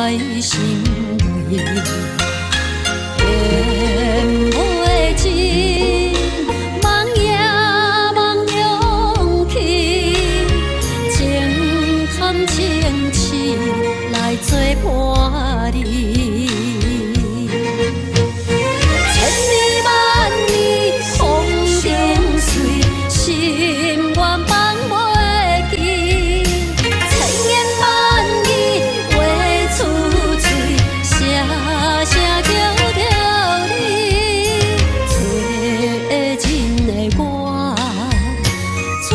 來心裡，緣袂盡，夢夜夢中去，情坎情痴來做伴你。千年萬年風景水，心願放袂記。千言萬語話出嘴，聲聲叫著你。找真的我，找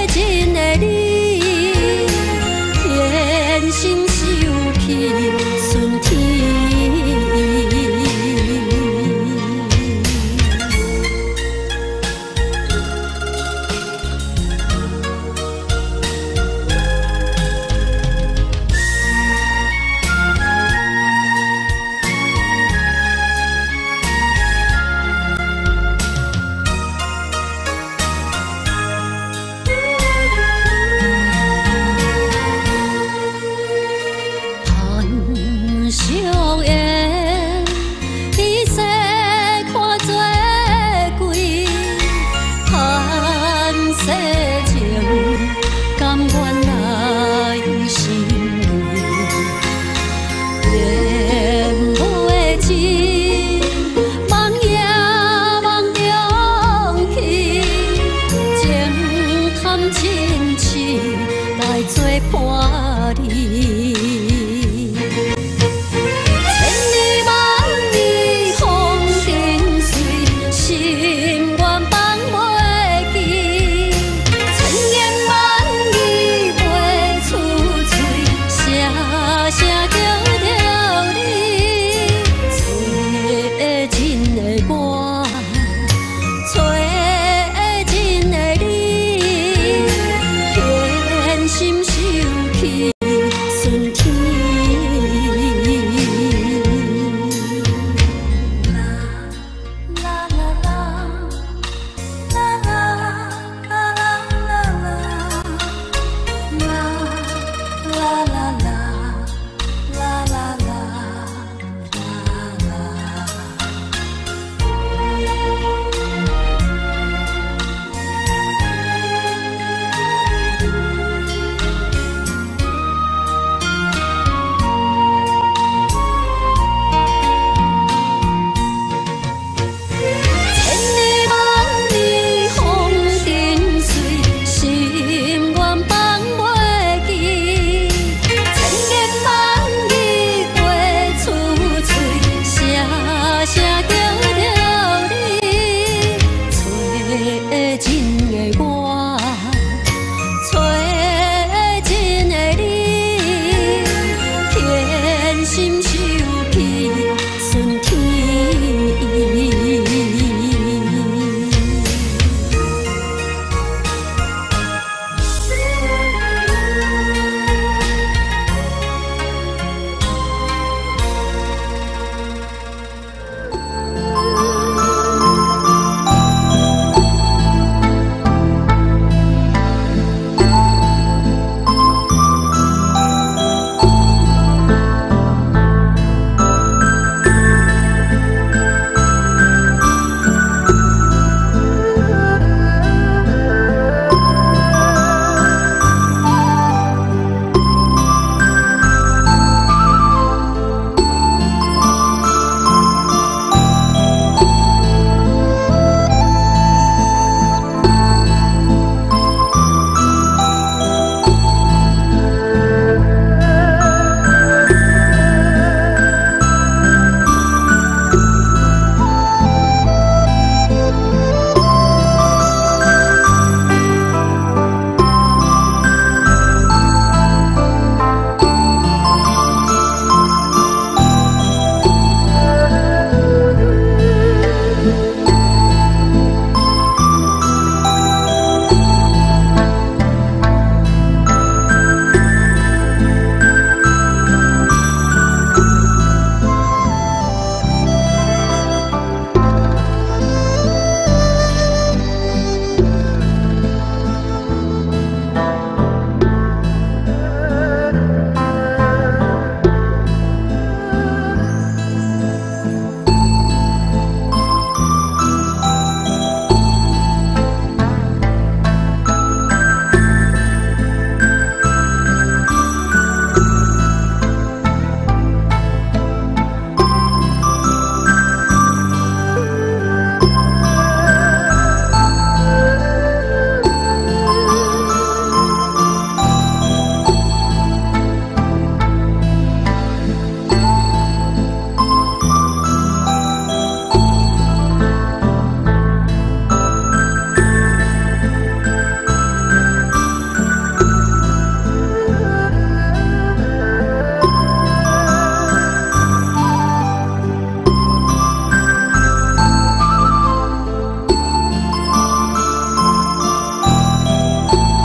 真的你，天生受氣順天意。盼相緣，彼世看做貴，盼世情，甘願來心裡。緣袂盡，夢夜夢中去，情坎情痴來做伴你。